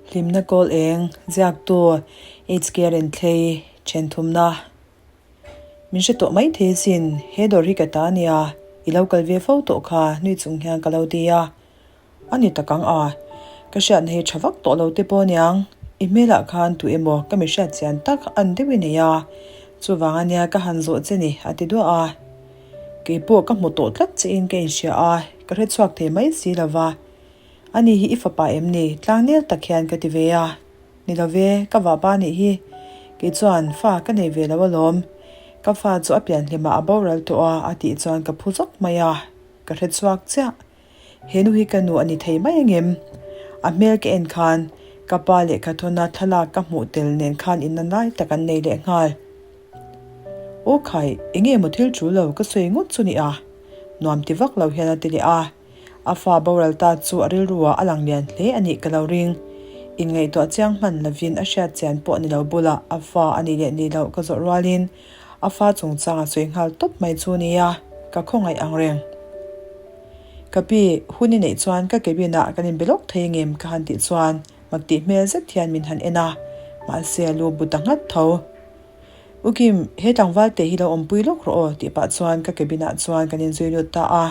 Hlimna kawl eng, ziaktu, HK Renthlei, then thumna. Min hre tawh mai thei asin, he dawr hi ka ta ania, i lo kal ve fo tawh kha nui chung hian ka lo ti a. A ni tak ang a, ka hriatna hi tha vak tawh lo te pawh aniang, i hmelah khan tu emaw ka mi hriat chian tak an deuh i nei a, chuvang ania ka han zawh che ni a ti duah a. Keipawh ka hmu tawh tlat che in ka inhria a, ka hrechhuak thei mai si lova. Ani hi i fapa em ni? Tlangnel tak hian ka ti ve a. Ni lo ve, ka vapa nih hi. Kei chuan fa ka nei ve lo alawm. Ka fa chu a pianhlimah a boral tawh a, a tih chuan ka phu zawk mai a. Ka hre chhuak chiah. He nu hi ka nu a ni thei mai angem? A hmel ka en khan ka pa lehkhathawna thlalak ka hmuh tel nen khan inna lai tak an nei leh nghal. Aw khai, enge maw thil tul lo ka sawi ngawt chu ni a? Nuam ti vak lo hian a ti leh a. A fa boral ta chu a rilruah a lang lian hle a nih ka lo ring. Inngaihtuah chiang hman lovin a hriat chian pawh ni lo bulah a fa a nih leh nih loh ka zawh rualin a fa chungchang a sawi nghal tawp mai chu nia, ka khawngaih ang reng. Ka pi, hun i neih chuan ka cabin ah kan inbe lawk thei ngem ka han tih chuan mak tih hmel zet hian min han en a, mahse a lu bu ta nghat tho. U Kim, he tlangval te hi lo awmpui lawk rawh aw tih pah chuan ka cabin ah chuan kan inzui lut ta a.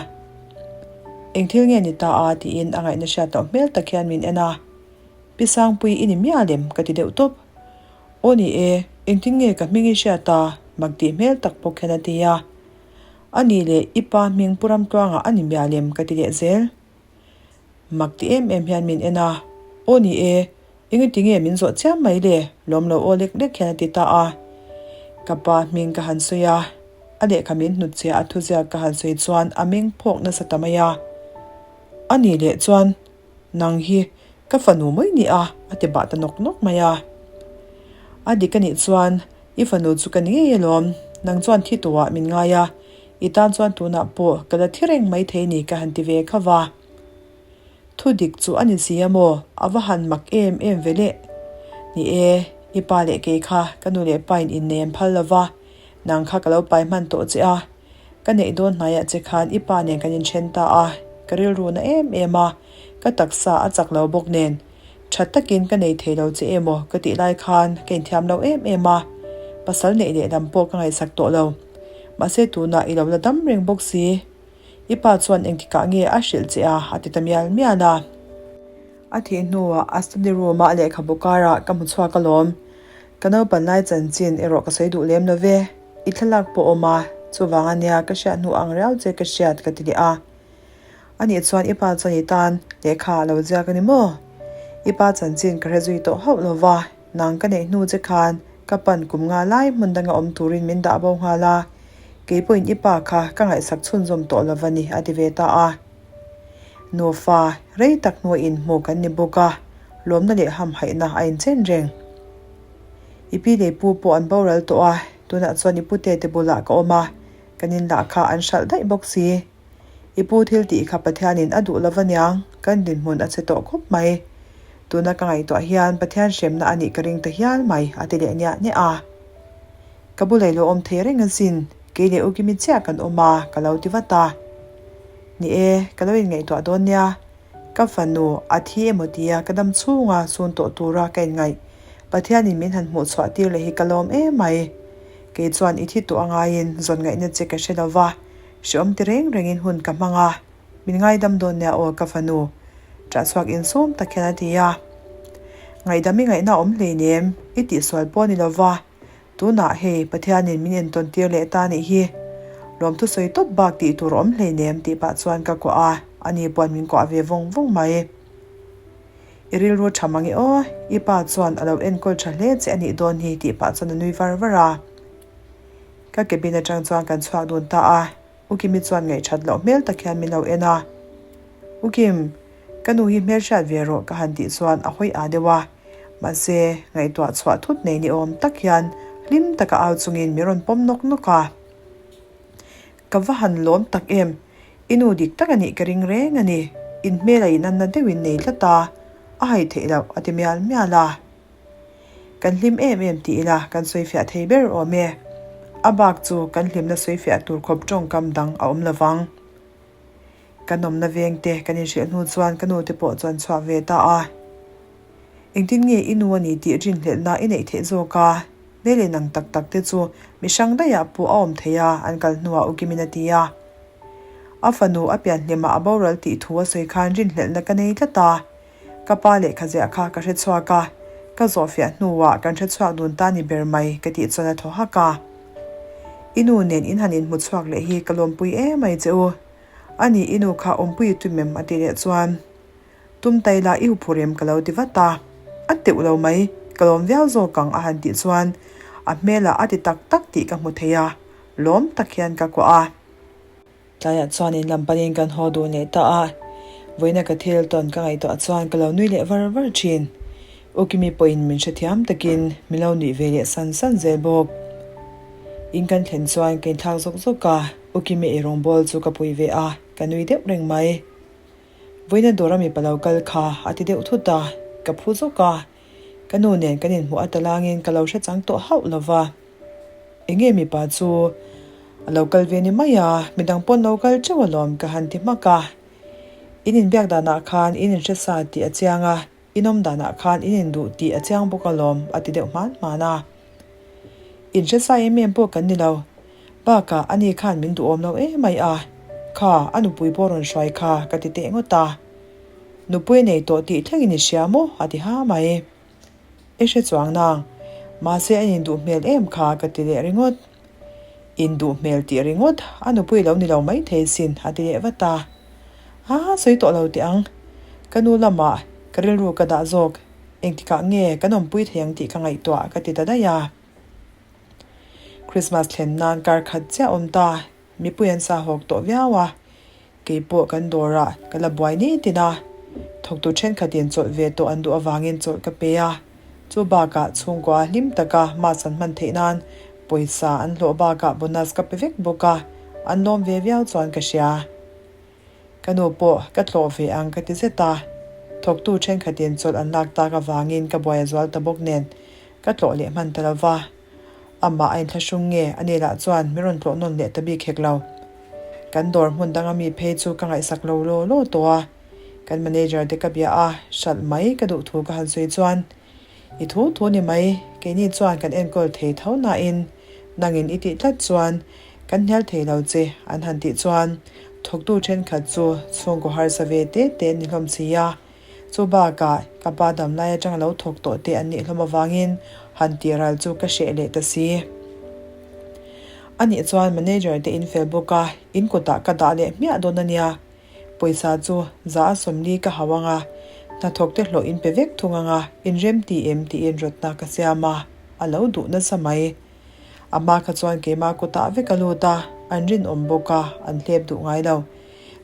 Eng thil nge ni ta a tiin a ngaihna hriat loh hmel tak hian min en a. Pi Sangpui i ni miah lem ka ti deuh tawp. Aw ni e, engtin nge ka hming i hriat a mak tih hmel tak bawk hian a ti a. A nih leh i pa hming Pu Ramtluanga a ni miah lem ka ti leh zel. Mak ti em em hian min en a. Aw ni e, Engati nge min zawh chiam mai le? Lawm lo aw lek lek hian a ti ta a. Ka pa hming ka han sawi a, a lehkha min hnut chiah a thuziak ka han sawi chuan a meng phawk nasa ta mai a. A nih leh chuan nang hi ka fanu mai ni a, a ti bah ta nawk nawk mai a. A dik a nih chuan i fanu chu ka ni ngei alawm, nang chuan thi tawhah min ngai a, i tan chuan tunah pawh ka la thi reng maithei ni ka han ti ve kha va. Thu dik chu a ni si a maw? A va han mak em em ve le. Ni e, i pa leh kei kha ka nu leh pain innei an phal lo va, nang kha ka lo pai hman tawh che a. Ka neih dawn hnaiah che khan i pa nen kan inthen ta a, ka rilru na em em a, ka taksa a chak lo bawk nen. Tha takin ka nei thei lo che emaw ka tih lai khan ka inthiam lo em em a, pasal neih leh lam pawh ka ngaihsak tawh lo. Mahse tunah i lo la dam reng bawk si. I pa chuan engtikah nge a hrilh che a? a ti ta mial mial a. A thih hnuah a study room-a a lehkhabu karah ka hmu chhuak alawm. Ka naupan lai chanchin erawh ka sawi duh lem lo ve. I thlalak pawh awm a, chuvang ania ka hriat hnu ang riau che ka hriat ka ti leh a. Anih chuan i pa chuan i tan lehkha a lo ziak a ni maw? I pa chanchin ka hre zui tawh hauh lo va, nang ka neih hnu che khan Ka pan kum nga lai hmun danga awm turin min dah bo nghal a, kei pawhin i pa kha ka ngaihsak chhunzawm tawh lo va ni, a ti ve ta a. Nufa rei tak hnuah inhmu kan ni bawk a, lawmna leh hamhaihna a inchen reng. I pi leh pu pawh an boral tawh a, tunah chuan i pute te bulah ka awm a, kan inlah kha an hralh daih bawk si. I pu thil tih kha Pathianin a duh lo va niang, kan dinhmun a che tawh khawp mai. Tuna ka ngaihtuah hian Pathian hremna a nih ka ring ta hial mai, a ti leh niah niah a. Ka bulei lo awm thei reng asin, kei leh Ukimi chiah kan awm a, ka lo ti vat a. Ni e, ka lo inngaihtuah dawn nia. Ka fanu a thi emaw tia ka dam chhunga sun tawh tura ka inngaih. Pathianin min han hmuh chhuah tir leh hi ka lawm em mai. Kei chuan i thi tawh angaiin zawn ngaihna che ka hre lo va. Hreawm ti reng rengin hun ka hmang a, min ngaidam dawn nia aw ka fanu, ṭah chhuak insum tak hian a ti a. Ngaihdam i ngaihna awm hleinem, i tihsual pawh ni lova, tunah hei Pathianin min entawn tir leh ta nih hi. Lawmthu sawi tawp bak tih tur awm hleinem tih pah chuan ka kuah a, ani paw'n min kuah ve vawng vawng mai. I rilru ṭha mang e aw, i pa chuan a lo enkawl ṭha hle che a nih dawn hi tih pah chuan a nui var var a. Ka cabin atang chuan kan chhuak dun ta a, U Kimi chuan ngaihṭhat loh hmel tak hian min lo en a. U Kim, ka nu hi hmelhriat ve rawh ka han tih chuan a hawi aa deuh a, mahse ngaihtuah chhuah thut nei ni awm tak hian hlim taka au chungin min rawn pawm nawk nawk a. Ka va han lawm tak em, i nu dik tak a nih ka ring reng a ni, in hmel a inanna deuhin nei tlat a, a hai theih loh a ti mial mial a. Kan hlim em em ti ila kan sawifiah thei ber awm e. A bak chu kan hlimna sawifiah tur khawp tawngkam dang a awm lovang. Kan awmna veng te kan inhrilh hnu chuan ka nu te pawh chuan chhuak ve ta a. Engtin nge i nu a ni tih rinhlelhna i neih theih zawk a? Hmel in ang tak tak te chu mi hrang daihah pawh a awm thei a, an kal hnuah U Kimin a ti a. A fanu a pian hlimah a boral tih thu a sawi khan rinhlelhna ka nei tlat a. Ka pa lehkha ziah kha ka hre chhuak a, ka zawhfiah hnuah kan hre chhuak dun ta ni ber mai ka tih chuan a thaw hak a. I nu nen in han inhmu chhuak leh hi ka lawmpui em mai che u. A ni i nu kha awmpui i tum em a ti leh chuan Tum tai la i huphur em ka lo ti vat a. A teuh lo mai, ka lawm viau zawk ang a han tih chuan a hmelah a ti tak tak tih ka hmu thei a, lawm tak hian ka kuah a. Tlaiah chuan in lam panin kan haw duh leh ta a, vawiina ka thil tawn ka ngaihtuah chuan ka lo nui leh var var thin. U Kimi pawhin min hrethiam takin min lo nuih ve leh san san zel bawk. In kan thlen chuan ka inthlak zawk zawk a, U Kimi eirawng bawl chu ka pui ve a, ka nui deuh reng mai. Vawiina dawr a mipa lo kal kha a ti deuh thut a, ka phu zawk a, ka nu nen kan inhmuh a talangin ka lo hre chang tawh hauh lo va. Enge mipa chu a lo kal ve ni mai a, midang pawn lo kal teuh alawm ka han ti hmak a. In inbiak danah khan in inhre sa tih a chiang a, in awm danah khan in induh tih a chiang bawk alawm a ti deuh hman hman a. Inhre sa em em pawh kan ni lo, bakah ani khan min duhawm lo emai a, kha a nupui pawh rawn hruai kha ka ti teh ngawt a. Nupui a nei tawh tih thlengin i hria maw a ti ha mai. I hre chuang nang, mahse a induh hmel em kha ka ti leh ringawt. Induh hmel tih ringawt a nupui lo ni lo maithei sin a ti leh vat a. Aa sawi tawh lo teh ang, ka nu lamah ka rilru ka dah zawk, engtikah nge kan awmpui thei ang tih ka ngaihtuah ka ti ta daih a. Christmas thlen nan kar khat chiah awm ta, mipui an sa hawk tawh viau a. Kei pawh kan dawrah ka la buai ni tin a, thawktu thenkhatin chawlh ve tawh an duh avangin chawlh ka pe a. Chu bakah chhungkua hlim taka mask an hman theih nan pawisa an hlawh bakah bonus ka pe vek bawk a, an lawm ve viau chuan ka hria. Ka nu pawh ka tlawh ve ang ka ti zet a, thawktu thenkhatin chawlh an lak tak avangin ka buai a zual ta bawk nen ka tlawh leh hman ta lo va. Amah a inthlahrung nge a ni lah chuan min rawn tlawh nawn leh ta bik hek lo. Kan dawr hmun danga mi phei chu ka ngaihsak lo law law tawh a, kan manager te ka bia a, hralh mai ka duh thu ka han sawi chuan, I thu thu ni mai, keini chuan kan enkawl thei tho nain nangin i tih tlat chuan kan hnial thei lo che an han tih chuan thawktu thenkhat chu chhungkaw harsa ve te te an ni hlawm si a, Chu bakah ka pa damlai atang lo thawk tawh te an nih hlawm avangin han tih ral chu ka hreh leh ta si. A nih chuan manager te in fel bawk a, in kutah ka dah leh hmiah dawn a nia. Pawisa chu za a sawmli ka hau ang a, hnathawk te hlawh in pe vek thung ang a, in rem ti em tiin rawtna ka siam a, a lo duh nasa mai. A hma kha chuan keimah kutah vek a lut a, an rinawm bawk a, an hlep duh ngai lo.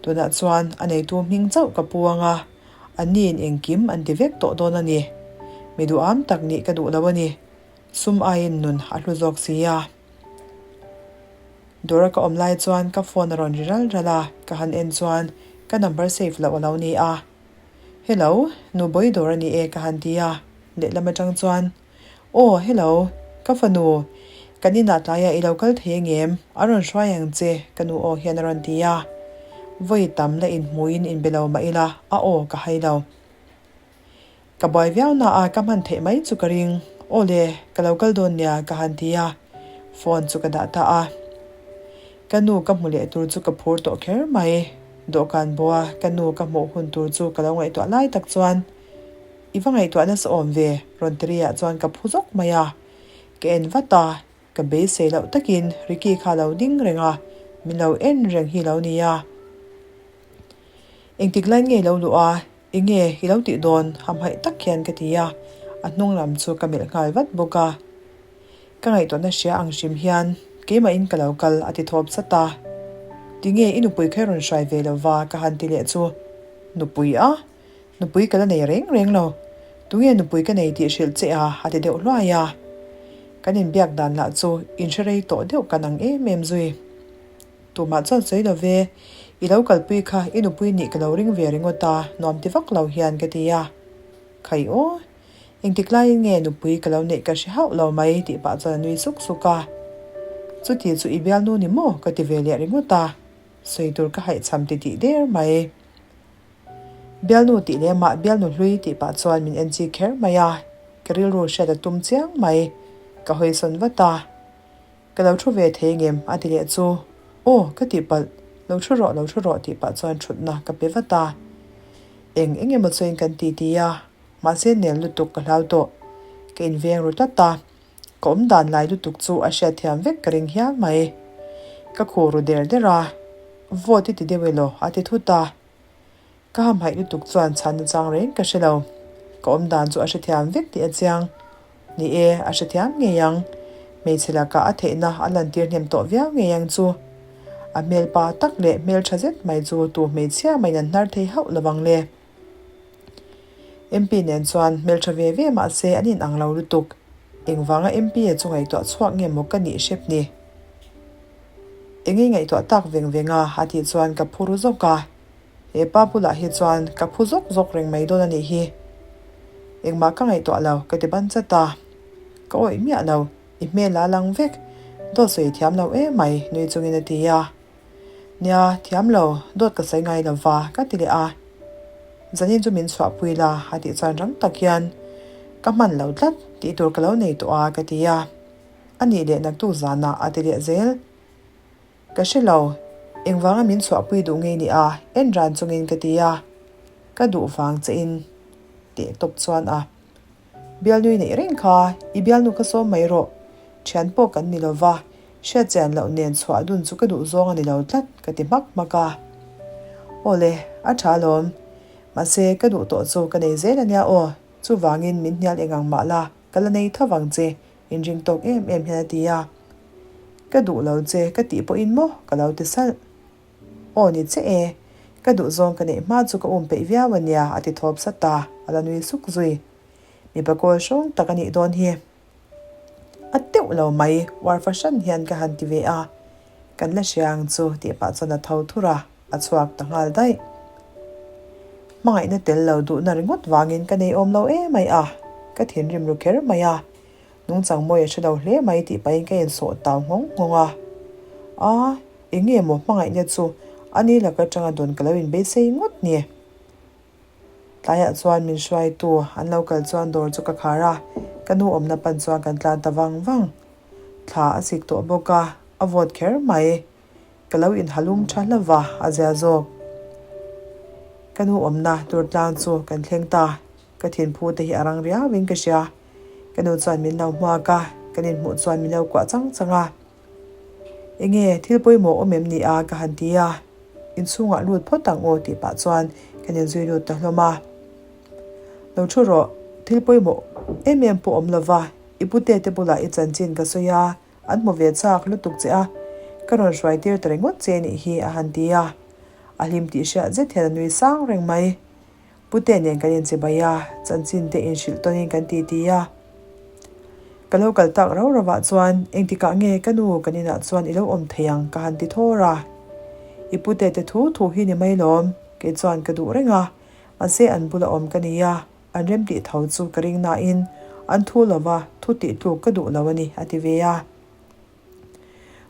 Tunah chuan a neitu hming chauh ka pu ang a, anniin engkim an ti vek tawh dawn a ni. Mi duham tak nih ka duh lo a ni. Sum aiin nun a hlu zawk si a. Dawra ka awm lai chuan ka phone a rawn ri ral ral a, ka han en chuan ka number save loh a lo ni a. Hello, nu bawi dawr a ni e ka han ti a, lehlam atang chuan Aw, hello, ka fanu, kan inah tlaiah i lo kal thei angem? A rawn hruai ang che, ka nu aw hian a rawn ti a. Vawi tam la inhmuin inbe lo mah ila, a aw ka hai lo. Ka buai viau na a, ka hman theih mai chu ka ring. Aw le, ka lo kal dawn nia, ka han ti a, phone chu ka dah ta a. Ka nu ka hmu leh tur chu ka phur tawh kher mai. Dawhkan bawha ka nu ka hmuh hun tur chu ka lo ngaihtuah lai tak chuan, I va ngaihtuah nasa awm ve, rawn ti riah chuan ka phu zawk mai a. Ka en vat a, ka beisei loh takin Ricky kha a lo ding reng a, min lo en reng hi lo ni a. Engtik lai nge i lo luh a, enge i lo tih dawn hamhaih tak hian ka ti a, a hnung lam chu ka melh nghal vat bawk a. Ka ngaihtuahna hria ang hrim hian keimahin ka lo kal a ti thawp zat a. Tinge i nupui kha i rawn hruai ve lova ka han ti leh chu, Nupui a? Nupui ka la nei reng reng lo. Tunge nupui ka nei tih hrilh che a? a ti deuh hluai a. Kan inbiak dan lah chu inhre rei tawh deuh kan ang em em zui. Tumah chuan sawi lo ve, i lo kalpui kha i nupui nih ka lo ring ve ringawt a, nuam ti vak lo hian ka ti a. Khai aw, engtik laiin nge nupui ka lo neih ka hre hauh lo mai tih pah chuan a nui suk suk a. Chuti chu i bialnu ni maw? ka ti ve leh ringawt a, sawi tur ka haihchham ti tih der mai. Bialnu tih lemah bialnu hlui tih pah chuan min en chik kher mai a, ka rilru hriat a tum chiang mai. Ka hawisawn vat a. Ka lo thu ve thei ngem a ti leh chu. Aw, ka tih palh, lo thu rawh, lo thu rawh tih pah chuan thutna ka pe vat a. Eng eng emaw chuin kan ti ti a, mahse nel lutuk ka hlau tawh. Ka inveng ru tlat a, ka awm dan lai lutuk chu a hriatthiam vek ka ring hial mai. Ka khuh ru der der a, Vote i ti deuh elaw a ti thut a. Ka hamhaih lutuk chuan chhan nachang reng ka hre lo. Ka awm dan chu a hrethiam vek tih a chiang. Ni e, a hrethiam ngei ang. Hmeichhe lakah a theihna a lantir hnem tawh viau ngei ang chu. A hmelpa tak leh hmeltha zet mai chu tu hmeichhia maiin an hnar thei hauh lovang le. MP nen chuan hmeltha ve ve mah se an inang lo lutuk. Engvanga MP a chu ngaihtuah chhuak nge maw ka nih hrep ni? Eng i ngaihtuah tak veng veng a? a tih chuan ka phu ru zawk a. He pa bulah hi chuan ka phu zawk zawk reng mai dawn a nih hi. Engmah ka ngaihtuah lo, ka ti ban chat a. Ka awih miah lo, i hmel a lang vek. Dawt sawi thiam lo em mai, nui chungin a ti a. Nia, thiam lo, dawt ka sawi ngai lo va, ka ti leh a. Zanin chu min chhuahpui la, a tih chuan rang tak hian, Ka hman lo tlat, tih tur ka lo nei tawh a, ka ti a. A nih leh naktuk zanah a ti leh zel. Ka hre lo, engvanga min chhuahpui duh ngei ni a, en ran chungin ka ti a, ka duh vang che in teh tawp chuan a bialnui neih reng kha, i bialnu kha sawm mai rawh, thian pawh kan ni lova, hriatchian loh nen chhuah dun chu ka duh zawng a ni lo tlat ka ti hmak hmak a. Awle, a tha alawm, mahse ka duh tawh chu ka nei zel ania aw, chuvangin min hnial engang mah la, ka la nei tho vang che, Inring tawk em em hian a ti a, Ka duh lo che ka tih pawhin maw ka lo ti salh. Aw ni che e, ka duh zawng ka neih hma chu ka um peih viau a nia a ti thawp sat a, a la nui suk zui. Mipa kawl hrawng tak a nih dawn hi. A teuh lo mai, uar fahran hian ka han ti ve a, kan la hria ang chu tih pah chuan a tho thur a, a chhuak ta nghal daih. Hmangaihna tel lo duhna ringawt vangin ka nei awm lo emai a, ka thinrim ru kher mai a, Nungchang mawi a hre lo hle mai tih pahin ka insawh tau nghawng nghawng a. A, eng nge maw hmangaihna chu a ni lak atanga dawn ka lo inbeisei ngawt ni. Tlaiah chuan min hruaitu an lo kal chuan dawr chu ka khar a, ka nu awmna pan chuan kan tlan ta vang vang. Thla a sik tawh bawk a, a vawt kher mai. Ka lo inhalum tha hlauh a, a zia zawk. Ka nu awmna tur tlang chu kan thleng ta. Ka thinphu te hi a rang riauin ka hria. Ka nu chuan min lo hmuak a, kan inhmuh chuan min lo kuah chang chang a. Enge thil pawimawh awm em ni a ka han ti a, inchhungah lut phawt ang aw tih pah chuan kan inzui lut ta hlawm a. Lo thu rawh, thil pawimawh em em pawh awm lova, i pute te bulah i chanchin ka sawi a, an hmu ve chak lutuk che a, ka rawn hruai tir ta ringawt che nih hi a han ti a. A hlim tih hriat zet hian a nui sang reng mai. Pute nen kan inchibai a, chanchin te inhrilh tawnin kan ti ti a. Ka lo kal tak rau rauah chuan engtikah nge ka nu kan inah chuan i lo awm thei ang ka han ti thawr a. I pute te thu thu hi ni mai lawm, kei chuan ka duh reng a, mahse an bula awm ka ni a, an remtih tho chu ka ring nain an thu lova thu tih tluk ka duh lo a ni a ti ve a.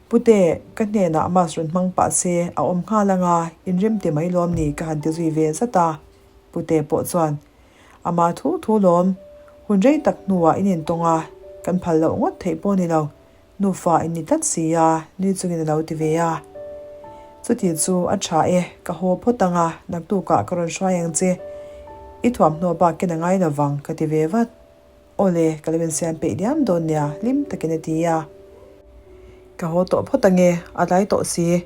Pute, ka hnenah mask rawn hmang pah se, a awm nghal anga inrem ti mai lawm ni ka han ti zui ve zat a. Pute pawh chuan, Ama thu thu lawm, hun rei tak hnuah in intawng a, kan phal loh ngawt theih pawh ni lo, nufa in ni tlat si a, nui chungin a lo ti ve a. Chuti chu a tha e, ka haw phawt anga naktukah ka rawn hruai ang che, i thuamhnaw bakin a ngai lovang ka ti ve vat. Awle, ka lo insiam peih diam dawn nia, hlim takin a ti a. Ka haw tawh phawt ange, a tlai tawh si.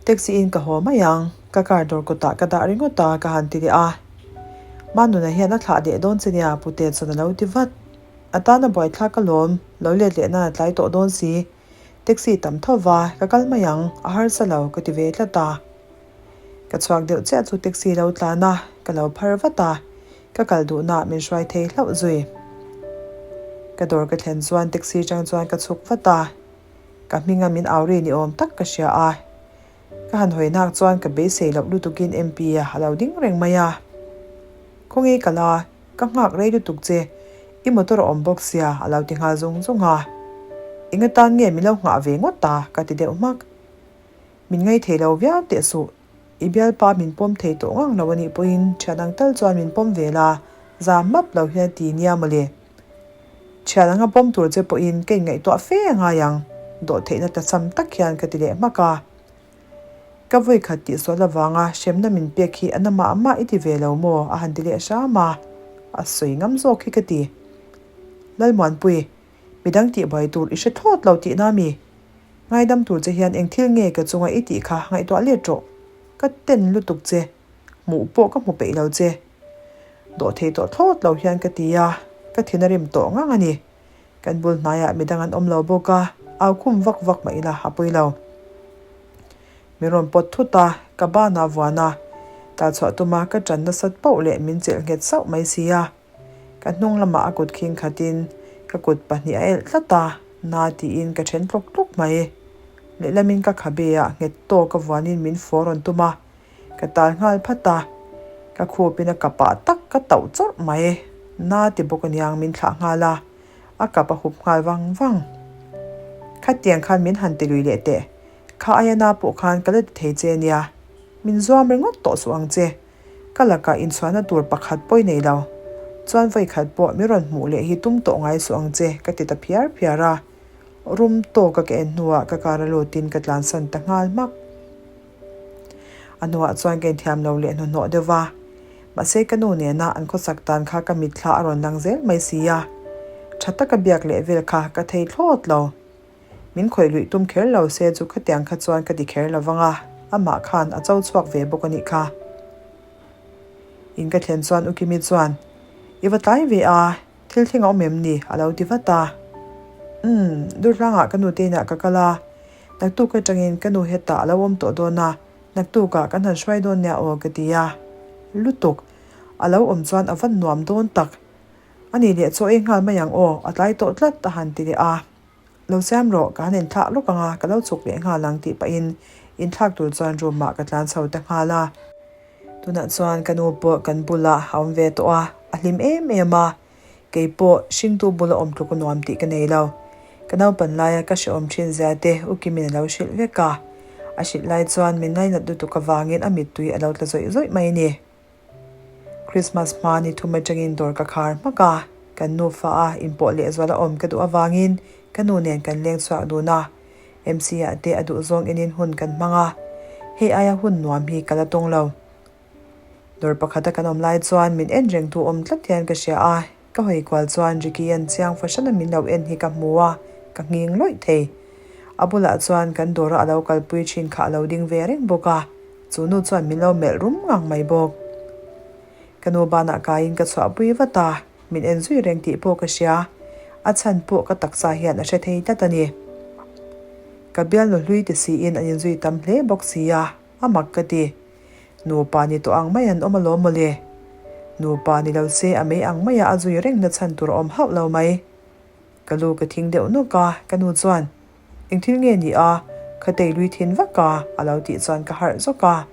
Taxi in ka haw mai ang, ka car dawr kawtah ka dah ringawt a, ka han ti leh a. Manuna hian a thlah leh dawn che nia, Pute chuan a lo ti vat. A tana buaithlak ka lawm, lo let leh nan a tlai tawh dawn si. Taxi tam tho va, ka kal mai ang, a harsa lo, ka ti ve tlat a. Ka chhuak deuh chiah chu taxi lo tlan a, ka lo phar vat a. Ka kal duhna min hruai thei hlauh zui. Ka dawr ka thlen chuan taxi tang chuan ka chhuk vat a, ka hminga min au ri ni awm tak ka hria a. Ka han hawi nak chuan ka beisei loh lutukin MP a lo ding reng mai a. Khawnge ka la, ka nghak rei lutuk che, i motor a awm bawk sia a lo ti nghal zung zung a. Eng atan nge min lo nghah ve ngawt ta ka ti deuh hmak. Min ngaithei lo viau teh suh. I bialpa min pawm thei tawh ngang lo a nih pawhin thian ang tal chuan min pawm ve la, za map lo hian ti nia mawle. Thian anga pawm tur che pawhin ka inngaihtuah fe a ngai ang, dawhtheihna tlachham tak hian ka ti leh hmak a. Ka vawi khat tihsual avanga hremna min pek hi a na mah mah i ti ve lo maw? a han ti leh hram a, a sawi ngam zawk hi ka ti. Lalmuanpui, midang tihbuai tur i hre thlawt lo tihna mi? Ngaidam tur che hian eng thil nge ka chunga i tih kha ngaihtuah let rawh. Ka ten lutuk che. Hmuh pawh ka hmu peih lo che. Dawh thei tawh thlawt lo hian ka ti a, ka thin a rim tawh ngang a ni. Kan bul hnaiah midang an awm lo bawk a, au khum vak vak mah ila a pawi lo. Min rawn pawt thut a, ka banah vuan a, tal chhuah tuma ka ṭan nasat pauh leh min chelh nghet sauh mai si a. Ka hnung lamah a kut khing khatin ka kut pahnih a elh tlat a, na tiin ka then tlawk tlawk mai. Lehlamin ka khabe ah nghet tawk a vuanin min fawh rawn tum a, ka tal nghal phat a, ka khupin a kapah tak ka tauh chawrh mai. Na ti bawk aniang min thlah nghal a, a kap a hup nghal vang vang. Khatiang khan min han ti lui leh teh, kha aia na pawh khan ka la ti thei che ania, min zuam ringawt tawh suh ang che. Ka lakah inchhuahna tur pakhat pawi nei lo. Chuan vawi khat pawh mi rawn hmuh leh hi tum tawh ngai suh ang che ka ti ta phiar phiar a. Rum tawka ka en hnuah ka car a lutin ka tlansan ta nghal hmak. A hnuah chuan ka inthiam lo leh hnuhnawh deuh va. Mahse ka nu nena an khawsak dan kha ka mitthla a rawn lang zel mai si a. Tha taka biak leh vel kha ka thei thlawt lo. Min khawih luih tum kher lo se chu khatiang kha chuan ka ti kher lo vang a, amah khan a cho chhuak ve bawk a nih kha. In ka thlen chuan U Kimi chuan, I va tlai ve a, thil thleng a awm em ni? a lo ti vat a. Umm, Durhlangah ka nu te inah ka kal a, naktuk atangin ka nu hetah a lo awm tawh dawn a, naktukah kan han hruai dawn nia aw ka ti a. Lutuk, a lo awm chuan a va nuam dawn tak. A nih leh chaw ei nghal mai ang aw, a tlai tawh tlat a han ti leh a. Lo siam rawh, ka han inthlak lawk ang a, ka lo chhuk leh nghal ang tih pahin inthlak tur chuan room ah ka tlan chho ta nghal a. Tunah chuan ka nu pawh kan bulah a awm ve tawh a, a hlim em em a, kei pawh hringtu bula awm tluk a nuam tih ka nei lo. Ka naupan laia ka hrehawm thin zia te U Kimin a lo hrilh vek a, a hrilh lai chuan min ngainat lutuk avangin a mittui a lo tla zawih zawih mai a ni. Christmas hma ni thum atangin dawr ka khar hmak a, kan nufa a inpawh lehzual a awm ka duh avangin ka nu nen kan leng chhuak dun a, MC ah te a duhzawng enin hun kan hmang a, hei aia hun nuam hi ka la tawng lo. Dawr pakhata kan awm lai chuan min en reng tu awm tlat hian ka hria a, ka hawi kual chuan Ricky an chiang fahran a min lo en hi ka hmu a, ka nghing lawih thei. A bulah chuan kan dawra a lo kalpui thin kha a lo ding ve reng bawk a. Chu nu chuan min lo melh rum ngang mai bawk. Ka nu banah kaiin ka chhuahpui vat a, min en zui reng tih pawh ka hria. A chhan pawh ka taksa hian a hre thei tlat a ni. Ka bialnu hlui ti siin an inzui tam hle bawk si a, a mak ka ti. Nupa ni tawh ang mai an awm alawm mawle. Nupa ni lo se a mei ang maia a zui rengna chhan tur a awm hauh lo mai. Ka lu ka thing deuh nawk a, ka nu chuan, Eng thil nge ni a, ka tei lui thin vak a, a lo tih chuan ka harh zawk a.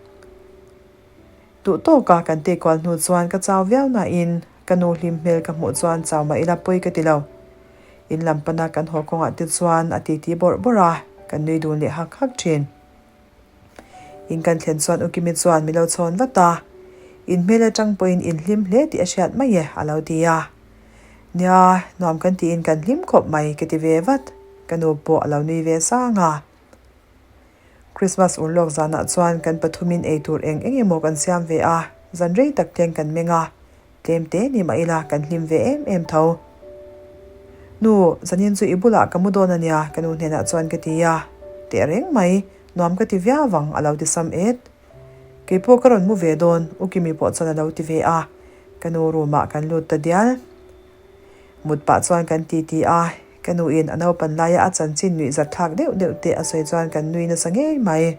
Duh tawk a kan tei kual hnu chuan ka chau viau nain ka nu hlim hmel ka hmuh chuan chau mah ila pawi ka ti lo. In lam pana kan haw kawngah te chuan a titi bawrh bawrh a, kan nui dun leh hak hak thin. In kan thlen chuan U Kimi chuan min lo chhawn vat a, In hmel atang pawhin in hlim hle tih a hriat mai e, a lo ti a. Nia, nuam kan tiin kan hlim khawp mai ka ti ve vat, ka nu pawh a lo nui ve sang a. Christmas urlawk zanah chuan kan pathumin ei tur eng eng emaw kan siam ve a, zan rei tak tleng kan meng a, Tlem te ni mah ila kan hlim ve em em tho. Nu, zanin chu i bulah ka mu dawn a nia, ka nu hnenah chuan ka ti a. Teh reng mai, nuam ka ti viau vang a lo ti sam et. Kei pawh ka rawn mu ve dawn, U Kimi pawh chuan a lo ti ve a. Ka nu room ah kan lut ta dial. Mut pah chuan kan ti ti a, ka nu in a naupan laia a chanchin nuih zat thlak deuh deuh te a sawi chuan kan nui nasa ngei mai.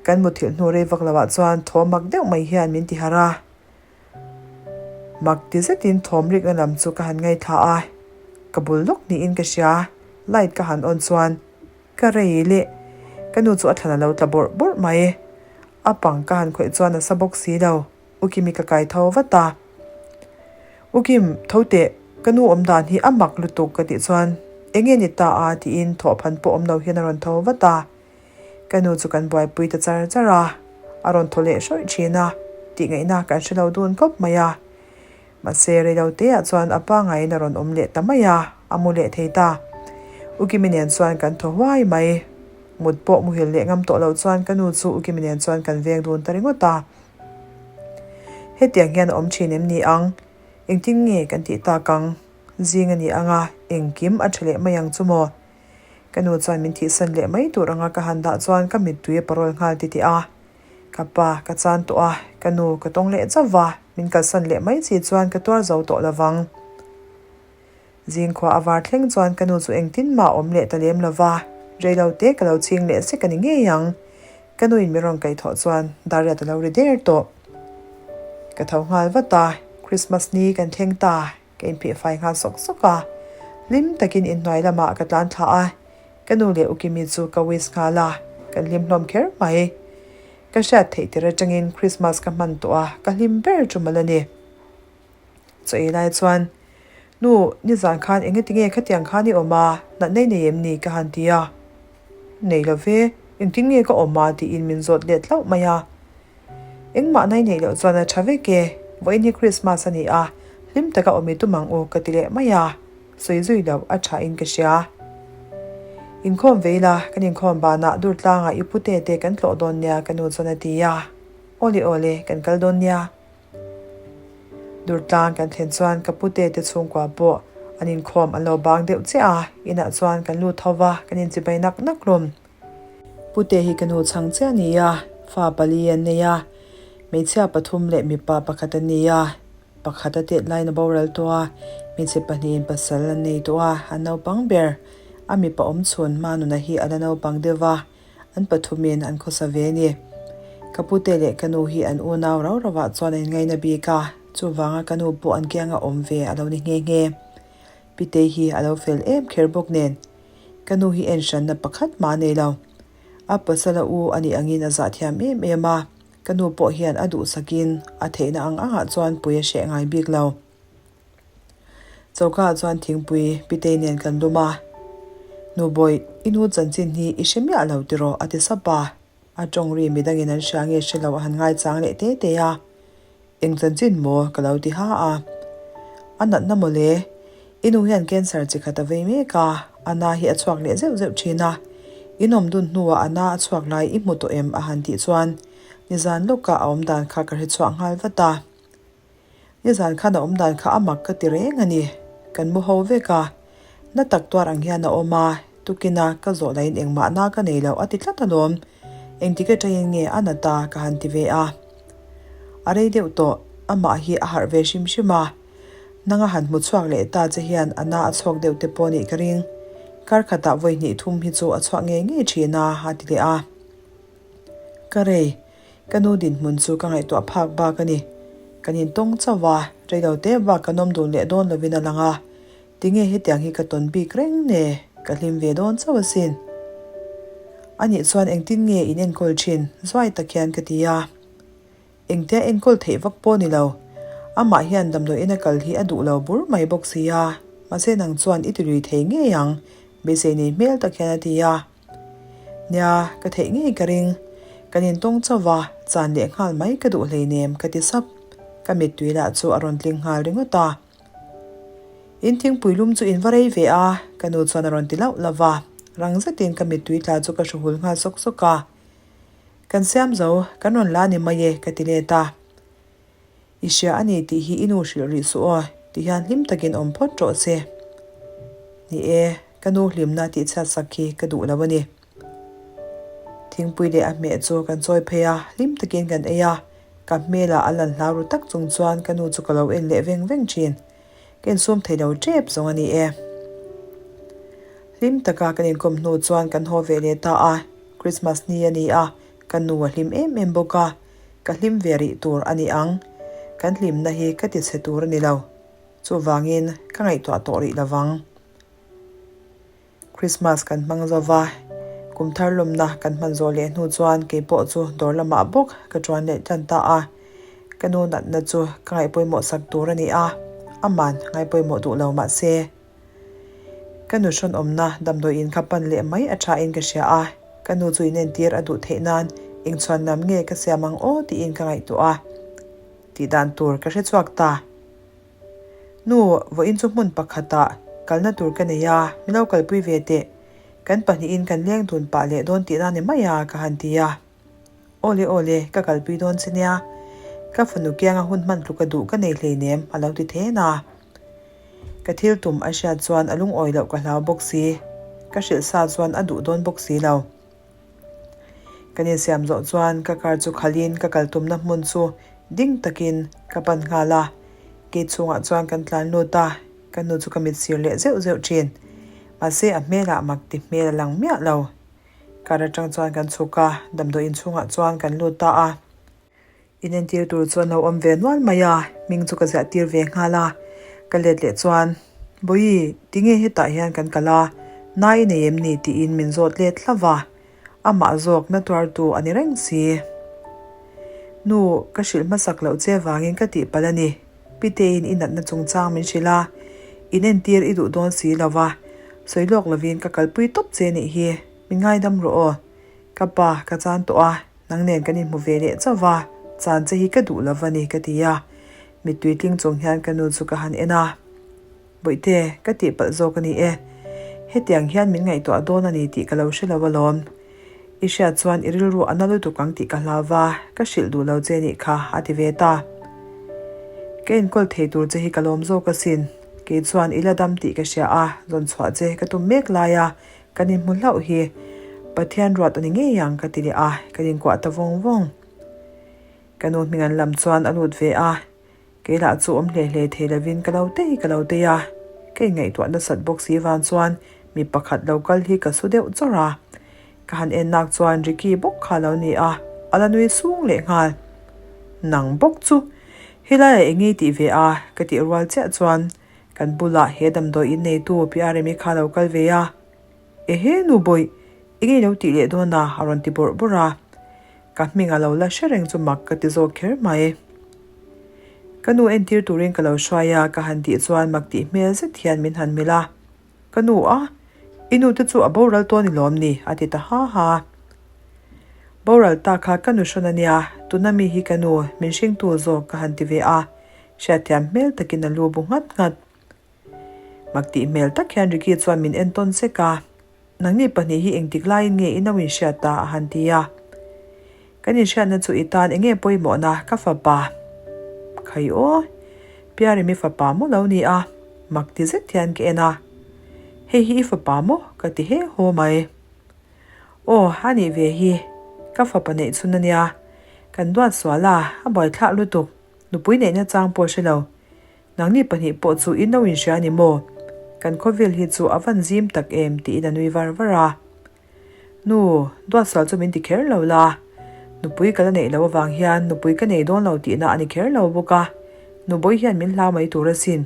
Kan muthilh hnu rei vak loah chuan thawm mak deuh mai hian min ti harh a. Mak ti zetin thawm rikna lam chu ka han ngaithla a, ka bul lawk niin ka hria. Light ka han on chuan ka rei leh ka nu chu a thlan a lo tla bawrh bawrh mai. A pang ka han khawih chuan a sa bawk si lo. U Kimi ka kai tho vat a. U Kim, tho teh, ka nu awm dan hi a mak lutuk ka tih chuan eng nge ni ta a tiin thawhphan pawh awm lo hian a rawn tho vat a. Ka nu chu kan buaipui ta char char a, a rawn thaw leh hrawih thin a, tihngaihna kan hre lo dun khawp mai a. Mahse, reilo teah chuan a pa ngaiin a rawn awm leh ta mai a, a mu leh thei ta. U Kimi nen chuan kan thaw huai mai. Mut pawh muhil leh ngam tawh lo chuan ka nu chu U Kimi nen chuan kan veng dun ta ringawt a. Hetiang hian a awm thin em ni ang? Engtin nge kan tih tak ang? Zing a ni ang a, engkim a tha leh mai ang chu maw? Ka nu chuan min thihsan leh mai tur anga ka han dah chuan ka mittui a parawl nghal titih a. Ka pa ka chan tawh a, ka nu ka tawng leh chauh va, min kalsan leh mai chi chuan ka tuar zo tawh lo vang. Zingkhua a var thleng chuan ka nu chu engtin mah awm leh ta lem lo va, reilo te ka lo ching leh sek a ni ngei ang. Ka nuin min rawn kaihthawh chuan Dariat a lo ri der tawh. Ka tho nghal vat a, Christmas ni kan thleng ta. Ka inphih fai nghal sawk sawk a, hlim takin inhnuai lamah ka tlan thla a, ka nu leh Ukimi chu ka wish nghal a, kan hlim hlawm kher mai. Ka hriat theih tir atangin Christmas ka hman tawh a, ka hlim ber chu mal a ni. Chaw ei lai chuan, Nu, nizan khan engatinge khatiang khan i awm a, natna i nei em ni? ka han ti a. Nei lo ve, engtin nge ka awm a? tiin min zawt let hlauh mai a. Engmah nai neih loh chuan a tha vek e, vawiin hi Christmas a ni a, hlim taka awm i tum ang u ka ti leh mai a, sawi zui loh a tha in ka hria. Inkhawm ve ila, kan inkhawm banah Durtlangah i pute te kan tlawh dawn nia ka nu chuan a ti a, Awle awle, kan kal dawn nia. Durtlang kan thlen chuan ka pute te chhungkua pawh an inkhawm an lo bang deuh chiah a, inah chuan kan lut ho va, kan inchibai nak nak hlawm. Pute hi ka nu chhang chiah a ni a, fa pali an nei a, hmeichhia pathum leh mipa pakhat an ni a, pakhat a tet laiin a boral tawh a, hmeichhe pahnihin pasal an nei tawh a, an naupang ber a mipa awm chhun Manuna hi a la naupang deuh va, an pathumin an khawsa ve a ni. Ka pute leh ka nu hi an unau rau rauah chuan an ngaina bik a, chuvanga ka nu pawh an kianga awm ve a lo ni nghe nghe. Pitei hi a lo fel em kher bawk nen. Ka nu hi en hranna pakhat mah a nei lo. A pasala u a nih angin a zah thiam em em a, ka nu pawh hian a duhsakin a theihna ang angah chuan pui a hreh ngai bik lo. Choka ah chuan thingpui Pitei nen kan lum a, Nubawih, i nu chanchin hi i hre miah lo tiraw? a ti sap a. A tawng ri midangin an hria nge hre lo a han ngaichang leh te te a. Eng chanchin maw? ka lo ti ha a. A natna maw le? I nu hian cancer chi khat a vei mek a, a na hi a chhuak leh zeuh zeuh thin a. In awm dun hnuah a na a chhuak lai i hmu tawh em? a han tih chuan nizan lawkah a awm dan kha ka hre chhuak nghal vat a. Nizan khan a awm dan kha a mak ka ti reng a ni. Kan mu ho vek a, na tak tuar ang hian a awm a, tukina ka zawh lahin engmah na ka nei loh a ti tlat alawm. Engtik atangin nge a na ta ka han ti ve a. A rei deuh tawh, amah hi a harh ve hrim hrim a. Nanga han hmu chhuak leh ta che hian a na a chhawk deuh te pawh nih ka ring. Kar khatah vawi hnih thum hi chu a chhuak ngei ngei thin a, a ti leh a. Ka rei, ka nu dinhmun chu ka ngaihtuah phak bak a ni. Kan intawng chauh a, reilo te bak kan awm dun leh dawn lovin a lang a. Tinge hetiang hi ka tawn bik reng ne, ka hlim ve dawn chauh asin. Anih chuan engtin nge in enkawl thin? Zuai tak hian ka ti a. Engtia enkawl theih vak pawh ni lo. Amah hian damdawiin a kal hi a duh lo bur mai bawk si a, mahse nang chuan i tilui thei ngei ang, beisei nei hmel tak hian a ti a. Nia, ka theih ngei ka ring. Kan intawng chauh va, chan leh nghal mai ka duh hleinem ka ti sap. Ka mittui lah chu a rawn tling nghal ringawt a. In thingpui lum chu in va rei ve a, ka nu chuan a rawn ti lauh lauh va. Rang zetin ka mittui tla chu ka hru hul nghal sawk sawk a. Kan siam zo, kan rawn la ni mai e, ka ti let a. I hria a ni tih hi i nu hrilh rih suh aw, ti hian hlim takin awm phawt rawh che. Ni e, ka nu hlimna tihchhiat sak hi ka duh lo a ni. Thingpui leh a hmeh chu kan chawi phei a, hlim takin kan ei a, ka hmelah a lan hlau ru tak chung chuan ka nu chu ka lo en leh veng veng thin. Ka insum thei lo tep zawng a ni e. Hlim taka kan inkawm hnu chuan kan haw ve leh ta a, Christmas ni a ni a, ka nu a hlim em em bawk a, ka hlim ve rih tur a ni ang. Kan hlimna hi ka ti chhe tur a ni lo. Chuvangin ka ngaihtuah tawh rih lovang. Christmas kan hmang zo va, kum thar lawmna kan hman zawh leh hnu chuan kei pawh chu dawr lamah bawk ka tuan leh tan ta a. Ka nu natna chu ka ngaihpawimawh sak tur a ni a, aman ngaihpawimawh duh lo mah se. Ka nu hrawnawmna damdawiin kha pan leh mai a thain ka hria a. Ka nu chu inentir a duh theih nan eng chhuan lam nge ka siam ang aw tiin ka ngaihtuah a. Tih dan tur ka hre chhuak ta. Nu, vawiin chu hmun pakhatah kalna tur ka nei a, min lo kalpui ve teh. Kan pahnihin kan leng dun pah leh dawn tihna ni mai a, ka han ti a. Awle awle, ka kalpui dawn che nia. Ka fanu kianga hun hman tluka duh ka nei hleinem, a lo ti then a. Ka thil tum a hriat chuan a lungawi loh ka hlau bawk si. Ka hrilh sa chuan a duh dawn bawk si lo. Kan insiam zawh chuan ka car chu khalhin ka kal tumna hmun chu ding takin ka pan nghal a. Gate chhungah chuan kan tlan lut a, ka nu chu ka mit sir leh zeuh zeuh thin. Mahse a hmelah mak ti hmel a lang miah lo. Car atang chuan kan chhuk a, damdawi inchhungah chuan kan lut ta a. Inentir tur chuan lo awm ve nual mai a, hming chu ka ziah tir ve nghal a. Ka let leh chuan, Bawihi, tinge hetah hian kan kal a, nai i nei em ni? tiin min zawt let hlauh va, amah zawk na tuartu a ni reng si. Nu, ka hrilh hmasak loh che vangin ka tihpalh a ni, Piteiin i natna chungchang min hrilh a, inentir i duh dawn si lo va, sawi lawk lovin ka kalpui tawp che nih hi, min ngaidam rawh aw. Ka pa, ka chan tawh a, nang nen kan inhmu ve leh chauh va, chan che hi ka duh lo va ni ka ti a. Mittui tling chung hian ka nu chu ka han en a. Bawihte, ka tihpalh zawk a ni e. Hetiang hian min ngaihtuah dawn a ni tih ka lo hre lo alawm. I hriat chuan i rilru a na lutuk ang tih ka hlau va, ka hrilh duh lo che nih kha, a ti ve ta. Ka enkawl thei tur che hi ka lawm zawk asin. Kei chuan i la dam tih ka hria a, zawn chhuah che ka tum mek lai a, Kan inhmu hlauh hi Pathian ruat a ni ngei ang ka ti leh a, kan inkuah ta vawng vawng. Ka nu hming an lam chuan a lut ve a, kei lah chu awm hle hle thei lovin ka lo tei ka lo tei a, ka inngaihtuah nasat bawk si vang chuan mi pakhat lo kal hi ka su deuh chawrh a. Ka han en nak chuan Ricky bawk kha a lo ni a, a la nui sung leh nghal. Nang bawk chu helaiah eng nge i tih ve a? ka tih rual chiah chuan Kan bulah he damdawi in neitu Pi Aremi kha lo kal ve a, Ehe nu bawih, i ngei lo tih leh dawn a a rawn ti bawrh bawrh a. Ka hming a lo la hre reng chu mak ka ti zawk kher mai. Ka nu entir turin ka lo hruai a, ka han tih chuan mak tih hmel zet hian min han melh a. Ka nu a, i nu te chu a boral tawn i lawm ni? a ti ta ha ha. Boral ta kha ka nu hrawn a nia, tuna mi hi ka nu, min hringtu zawk ka han ti ve a. Hriatthiam hmel takin a lu bu nghat nghat. Mak tih hmel tak hian Ricky chuan min en tawn sek a, Nangni pahnih hi engtik laiin nge i no inhriat ta? a han ti a. Kan inhriatna chu i tan enge pawimawhna ka fapa? Khai aw, Piarimi fapa maw lo ni a? Mak ti zet hian ka en a. Hei hi i fapa maw? ka ti he haw mai. Aw, a nih ve hi, ka fapa neih chhun a nia. Kan duat sual a, a buaithlak lutuk. Nupui neihna chang pawh hre lo. Nangni pahnih pawh chu in lo inhria a ni maw? Kan khawvel hi chu a van zim tak em tiin a nui var var a. Nu, Duatsual chu min ti kher lo la. Nupui ka la neih loh avang hian nupui ka nei dawn lo tihna a ni kher lo bawk a. Nubawi hian min hlau mai tur asin.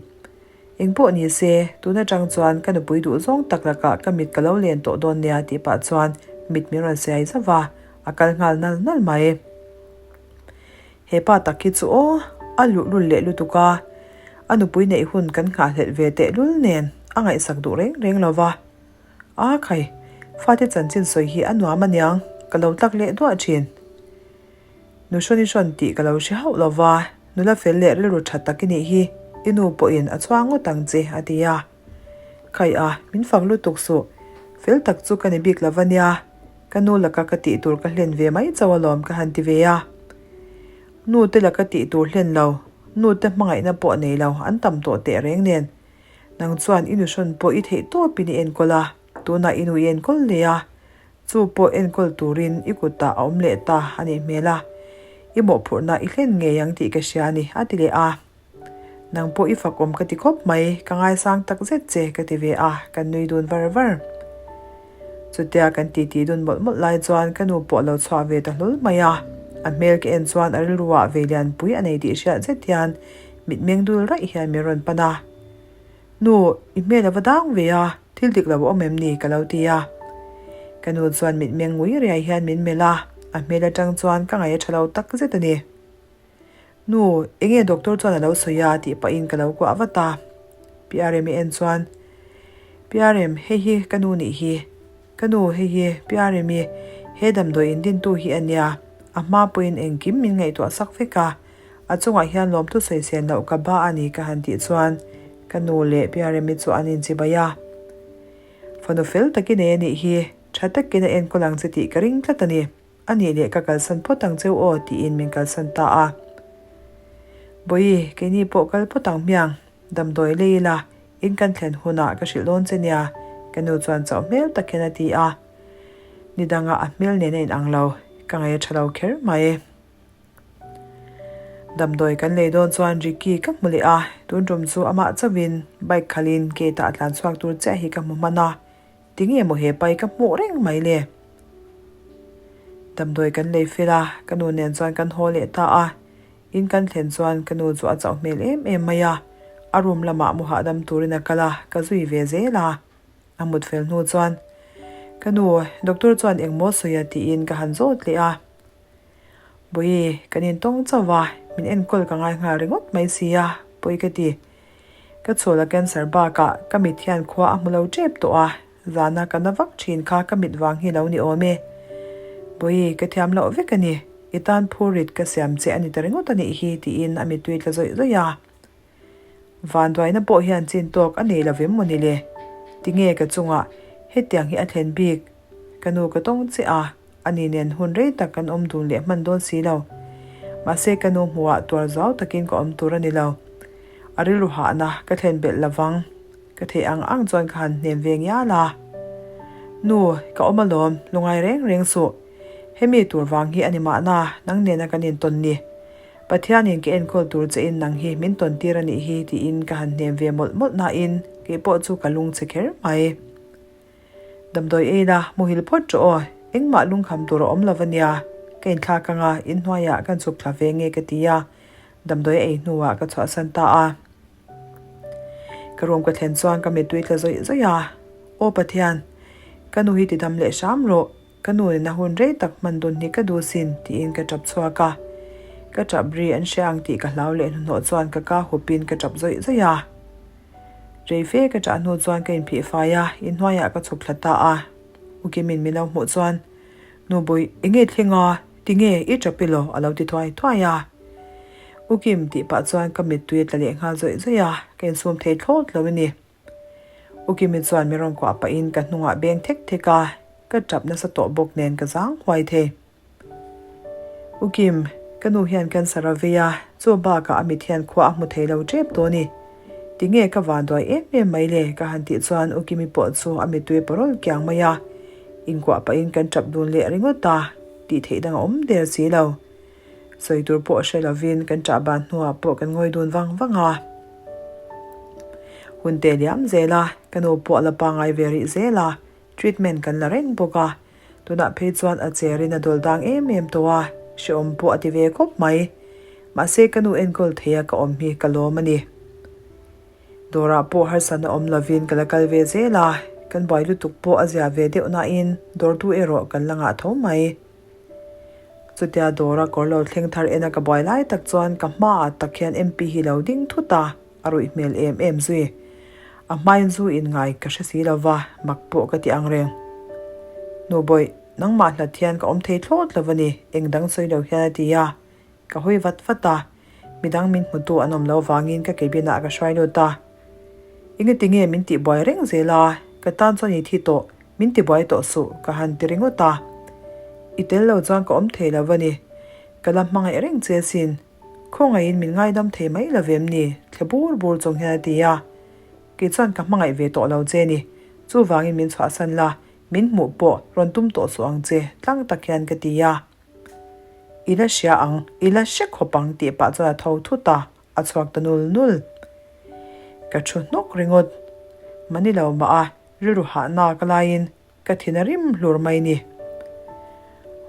Engpawh ni se, tun atang chuan ka nupui duh zawng tak lakah ka mit ka lo len tawh dawn nia tih pah chuan mit min rawn siai zauh va, a kal nghal nal nal mai. He pa tak hi chu aw, a luhlul leh lutuk a, a nupui neih hun kan nghahhlelh ve tehlul nen a ngaihsak duh reng reng lo va. A khai, fate chanchin sawi hi a nuam aniang, ka lo tlak leh duah thin. Nu hrawn i hrawn tih ka lo hre hauh lo va, nula fel leh rilru tha tak i nih hi, i nu pawhin a chhuang ngawt ang che, a ti a. Khai a, min fak lutuk suh, fel tak chu ka ni bik lo va nia. Ka nu laka ka tih tur ka hlen ve mai chauh alawm ka han ti ve a. Nu te laka tih tur hlen lo, nu te hmangaihna pawh nei lo an tam tawh teh reng nen. Nang chuan i nuhrawn pawh i theih tawpin i enkawl a, tunah i nu i enkawl leh a, chu pawh enkawl turin i kutah a awm leh ta a nih hmel a, i mawhphurhna i hlen ngei ang tih ka hria a ni a ti leh a. Nang pawh i fak awm ka ti khawp mai, ka ngaisang tak zet che ka ti ve a, kan nui dun var var. Chutia kan titi dun mawlh mawlh lai chuan ka nu pawh a lo chhuah ve ta hlawl mai a, a hmel ka en chuan a rilruah ve lianpui a nei tih hriat zet hian mitmeng dul raih hian min rawn pan a. Nu, i hmel a va dang ve a, thil dik lo a awm em ni? ka lo ti a. Ka nu chuan mitmeng ngui riai hian min melh a, a hmel atang chuan ka ngaih a tha lo tak zet a ni. Nu, enge doctor chuan a lo sawi a tih pahin ka lo kuah vat a. Pi Aremi en chuan, Pi Arem, hei hi ka nu nih hi. Ka nu, hei hi Piaremi, he damdawi in dintu hi a nia. A hma pawhin engkim min ngaihtuah sak vek a, a chungah hian lawmthu sawisel loh ka ba a ni ka han tih chuan ka nu leh Piaremi chu an inchibai a. Fanu fel tak i nei a nih hi, tha takin a enkawl ang che tih ka ring tlat a ni. A nih leh ka kalsan phawt ang cheu aw tiin min kalsan ta a. Bawihi, keini pawh kal phawt ang hmiang, damdawi lei ila, in kan thlen hunah ka hrilh dawn che nia, ka nu chuan chauh hmel tak hian a ti a. Ni dangah a hmel nen a inang lo, ka ngaih a tha lo kher mai. Damdawi kan lei dawn chuan Ricky ka hmu leh a, tun tum chu amah chauhin bike khalhin gate ah a tlan chhuak tur chiah hi ka hmu hman a, tinge maw he pai ka hmuh reng mai le? Damdawi kan lei fel a, ka nu nen chuan kan haw leh ta a, in kan thlen chuan ka nu chu a chauh hmel em em mai a, a room lamah mu hahdam turin a kal a, ka zui ve zel a. A mut fel hnu chuan ka nu, doctor chuan engmaw sawi a tiin ka han zawt leh a. Bawihi, kan intawng chauh va, min enkawl ka ngai nghal ringawt mai si a, pawi ka ti. Ka chhul a cancer bakah ka mit hian khua a hmu lo tep tawh a, zana ka na vak thin kha ka mit vang hi lo ni awm e. Bawihi, ka thiam loh vek a ni, i tan phurrit ka siam che a ni ta ringawt a nih hi, tiin a mittui tla zawih zawih a. Vanduaina pawh hian chin tawk a nei lo vem maw ni le? Tinge ka chungah hetiang hi a thlen bik? Ka nu ka tawng che a, ani nen hun rei tak kan awm dun leh hman dawn si lo. Mahse ka nu hmuhah tuar zau takin ka awm tur a ni lo. A rilru hahna ka thlen belh lovang. Ka theih ang ang chuan ka han hnem ve ngial a. Nu, ka awm alawm, lungai reng reng suh. Hemi tur vang hi a ni mahna, nang nena kan intawn ni. Pathianin ka enkawl tur che in nang hi min tawn tir a nih hi tiin ka han hnem ve mawlh mawlh nain kei pawh chu ka lung che kher mai. Damdawi ei la, muhil phawt rawh aw, engmah lungkham tur a awm lo ania, ka inthlak anga inhnuaiah kan chhuk thla ve nge ka ti a, damdawi a ei hnuah ka chhuahsan ta a. Ka room ka thlen chuan ka mittui tla zawih zawih a, Aw Pathian, ka nu hi tidam leh hram rawh, Ka nu nena hun rei tak hman dun hi ka duh sin, tiin ka tap chhuak a. Ka tap ri an hria ang tih ka hlau leh hnuhnawh chuan ka ka hupin ka tap zawih zawih a. Rei fe ka tah hnu chuan ka inphih fai a, inhnuaiah ka chhuk thla ta a. U Kimin min lo hmuh chuan, Nu Bawih, enge thleng a? Tinge i tap elaw? a lo ti thuai thuai a. U Kim tih pah chuan ka mittui a tla leh nghal zawih zawih a, ka insum thei thlawt lo a ni. U Kimi chuan min rawn kuah pahin ka hnungah beng thek thek a, ka tap nasa tawh bawk nen ka zang huai thei. U Kim, ka nu hian cancer a vei a, chu bakah a mit hian khua a hmu thei lo tep tawh a ni. Tinge ka vanduai em em mai le ka han tih chuan U Kimi pawh chu a mittui parawl kiang mai a, inkuah pahin kan tap dun leh ringawt a, tih theih dang a awm der si lo. Sawi tur pawh hre lovin kan ṭah ban hnuah pawh kan ngawi dun vang vang a. Hun te liam zel a, ka nu pawh a la pangngai ve rih zel a, treatment kan la reng bawk a. Tunah phei chuan a cherin a dawl dang em em tawh a, hrehawm pawh a ti ve khawp mai. Mahse ka nu enkawl theia ka awm hi ka lawm a ni. Dawrah pawh harsatna awm lovin ka la kal ve zel a, kan buai lutuk pawh a zia ve deuh nain dawrtu erawh kan la ngah tho mai. Chutia dawra kawr lo thleng thar ena ka buai lai tak chuan ka hmaah tak hian MP hi lo ding thut a, a ruih hmel em em zui. A hmain zu in ngai ka hre si lo va, mak pawh ka ti ang reng. Nu bawih, nangmah hlat hian ka awm thei thlawt lo a ni, eng dang sawi lo hian a ti a. Ka hawi vat vat a, midang min hmutu an awm lo vangin ka cabin ah ka hruai lut a. Engati nge min tihbuai reng zel a, ka tan chuan i thi tawh, min tibuai tawh suh ka han ti ringawt a. I tel lo chuan ka awm thei lo a ni, ka la hmangaih reng che asin, khawngaihin min ngaidam thei mai lo vem ni, thle bur bur chung hian a ti a. Kei chuan ka hmangaih ve tawh lo che ni, chuvangin min chhuahsan la, min hmuh pawh rawn tum tawh suh ang che, tlang tak hian ka ti a. I la hria ang, i la hre khawp ang tih pah chuan a tho thut a, a chhuak ta nul nul. Ka thu hnawk ringawt. Mani lo mah a, rilru hahna ka laiin ka thin a rim hlur mai ni.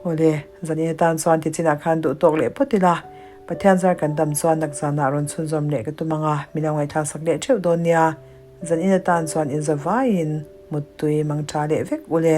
Awle, zanin atan chuan ti chinah khan duh tawk leh phawt ila, Pathian zar kan dam chuan nak zanah rawn chhunzawm leh ka tum ang a, min lo ngaihthlak sak leh theuh dawn nia. Zanin atan chuan inzavaiin muttui mang tha leh vek ule.